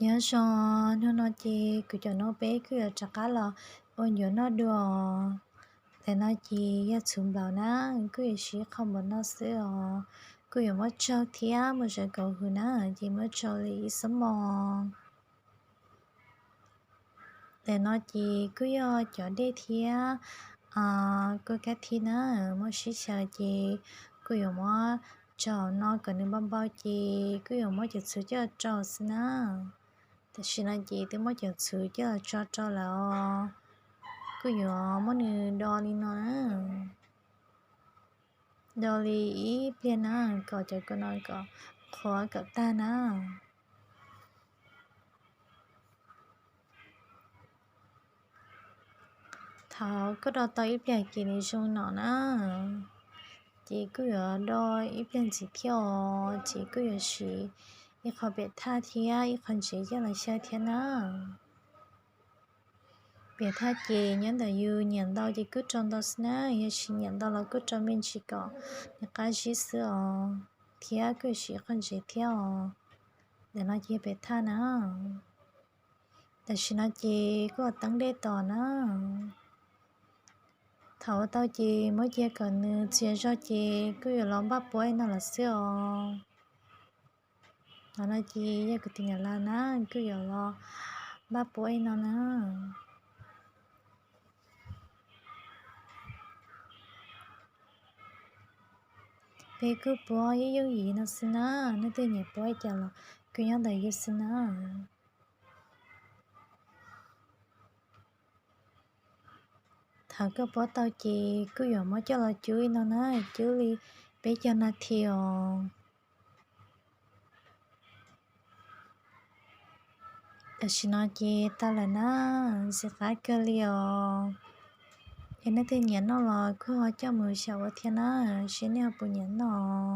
Nyob zoo, hnub no ces kuv cov noob peb kuj yuav rov qab los ua ncuav noj dua. Ntawm no ces yog txhuv nplaum na, kuj yuav siv ib qho npaum no xwb os. Kuj yuav muab tsau thiab muab zam kom huv na, ces muab tsau li ib xuab moos. Ntawm no ces kuj yog cov dej thiab kuj kab thib na, muab sib xyaw ces kuj yuav muab tsau no kom nws npau npau ces kuj yuav muab cov txhuv coj los rau xwb na. Tam sim no ces twb muab cov txhuv coj los tso rau lawm os. Kuj yuav muab nws do li no na, do li ib pliag na, kom cov kua no kom qhuav kom tag na. Thaum koj do tau ib pliag ces nws zoo no na, ces kuj yuav do ib pliag ntxiv thiab os, ces kuj yuav siv ib qho piam thaj thiab ib qho ntsev coj los xyaw thiab na. Piam thaj ces nyob ntawm yus nyiam ntau ces kuj rau ntau xwb na, yog tsis nyiam ntau los kuj rau me ntsis kom nws qab zib xwb os, thiab kuj yuav siv ib qho ntsev thiab os. Ntawm no ces piam thaj na. Tam sim no ces kuj ua teeb dej tos na. Thaum ua tau ces muab cia kom nws txias zog ces kuj yuav los npaj puab ib no lawm xwb os. Ntawm no ces yog kuv tus niam laus na, kuj yuav los npaj puab ib no na. Peb kuj puab yooj yooj yim no xwb na, nej tej nyiam puab ib co los kuj nyob ntawm yus xwb na. Thaum koj puab tau ces kuj yuav muab coj los cub ib no na, cub li peb caug nas this os. Tam sim no ces tau lawm na, ntxim qab kawg li os. Es nej tej nyiam noj los kuj ho coj mus xyaum ua thiab na, seb nej ho puas nyiam noj.